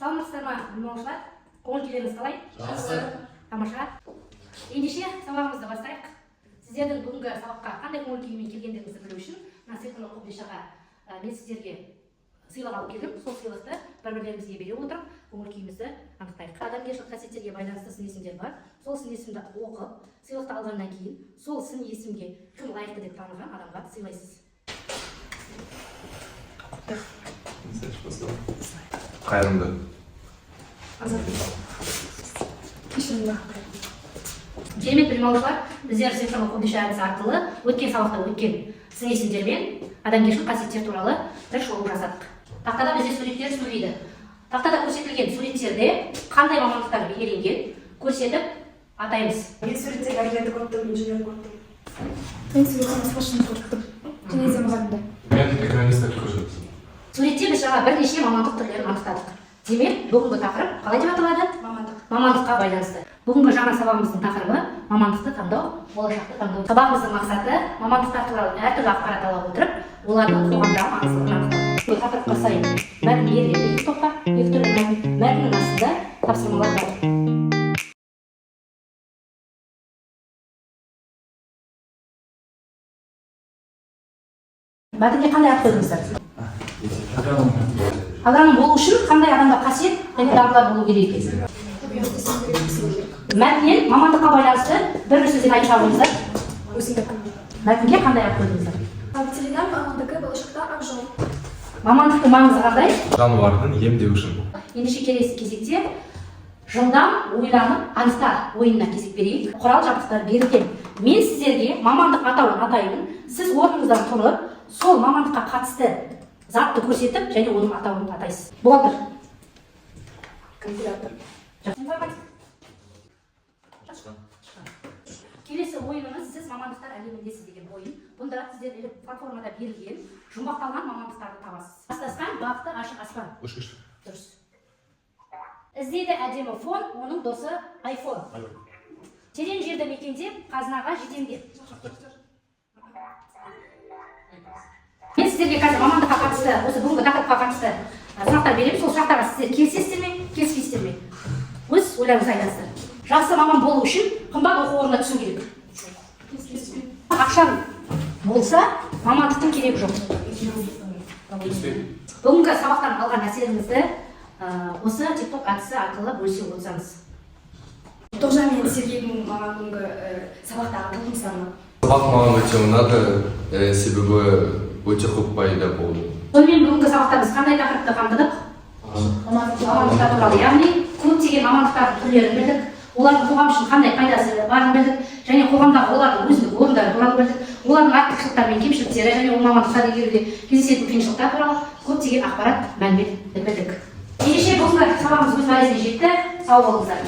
Саламатсыздар ма, білім алушылар? Көңіл күйлеріңіз қалай? Жақсы. Тамаша. Ендеше сабағымызды бастайық. Сіздердің бүгінгі сабаққа қандай көңіл күймен келгендеріңізді білу үшін мына сиқырлы қобдишаға мен сіздерге сыйлық алып келдім. Сол сыйлықты бір бірлерімізге бере отырып, көңіл күйімізді анықтайық. Адамгершілік қасиеттерге байланысты сын есімдер бар. Сол сын есімді оқып, сыйлықты алғаннан кейін сол сын есімге кім лайықты деп таныған адамға сыйлайсыз. Қайырымды. Кешірімді. Керемет, білім алушылар, біздер цифрлы қобдиша әдісі арқылы өткен сабақта өткен сын есімдер мен адамгершілік қасиеттер туралы бір шолу жасадық. Тақтада бізде суреттер сөйлейді. Тақтада көрсетілген суреттерде қандай мамандықтар бейнеленген, көрсетіп атаймыз. Мен суретте дәрігерді көріп тұрмын, инженерді көріп тұрмын. Мен суретте басқашаны көріп тұрмын. Және де мұғалімді. Мен экономистті көрсеттім. Суретте біз жаңа бірнеше мамандық түрлерін анықтадық. Демек, бүгінгі тақырып қалай деп аталады? Мамандық. Мамандыққа байланысты. Бүгінгі жаңа сабағымыздың тақырыбы — мамандықты таңдау, болашақты таңдау. Сабағымыздың мақсаты — мамандықтар туралы әртүрлі ақпарат ала отырып, олардың қоғамдағы маңыздылығын анықтау. Бұл тақырыпқа сай мәтін беріледі екі топқа, екі түрлі мәтін. Мәтіннің астында тапсырмалар бар. Мәтінге қандай ат қойдыңыздар? Агроном болу үшін қандай адамда қасиет және дағдылар болу керек екен? Мәтіннен мамандыққа байланысты бір бір сөзден айтып шығыңыздар. Өсімдік. Мәтінге қандай ат қойдыңыздар? Ветеринар мамандығы — болашақта ақ жол. Мамандықтың маңызы қандай? Жануардың емдеу үшін. Ендеше келесі кезекте жылдам ойланып анықта ойынына кезек берейік. Құрал жабдықтар берілген. Мен сіздерге мамандық атауын атаймын, сіз орныңыздан тұрып, сол мамандыққа қатысты затты көрсетіп және оның атауын атайсыз. Бухгалтер. Калькулятор. Информатик. Келесі ойынымыз «Сіз мамандықтар әлеміндесіз» деген ойын. Бұнда сіздер платформада берілген жұмбақталған мамандықтарды табасыз. Астасқан бақты ашық аспан. Ұшқыш. Дұрыс. Іздейді әдемі фон, оның досы айфон. Терең жерді мекендеп, қазынаға жетем деп. Мен сіздерге қазір мамандыққа қатысты, осы бүгінгі тақырыпқа қатысты сұрақтар беремін. Сол сұрақтарға сіздер келісесіздер ме, келіспейсіздер ме, өз ойларыңызды айтасыздар. Жақсы маман болу үшін қымбат оқу орнына түсу керек. Ақшаң болса, мамандықтың керегі жоқ. Келіспеймін. Бүгінгі сабақтан алған нәрселеріңізді осы тикток әдісі арқылы бөлісе отырсаңыз. Тоғжан мен Сергейдің маған бүгінгі сабақтағы толқыныстары. Сабақ маған өте ұнады, себебі өте көп пайда болды. Сонымен, бүгінгі сабақта біз қандай тақырыпты қамтыдық? Мамандықтар туралы, яғни көптеген мамандықтардың түрлерін білдік, олардың қоғам үшін қандай пайдасы барын білдік және қоғамдағы олардың өзіндік орындары туралы білдік, олардың артықшылықтары мен кемшіліктері және ол мамандықтарды игеруде кездесетін қиыншылықтар туралы көптеген ақпарат, мәлімет білдік. Ендеше бүгінгі сабағымыз өз мәресіне жетті. Сау болыңыздар.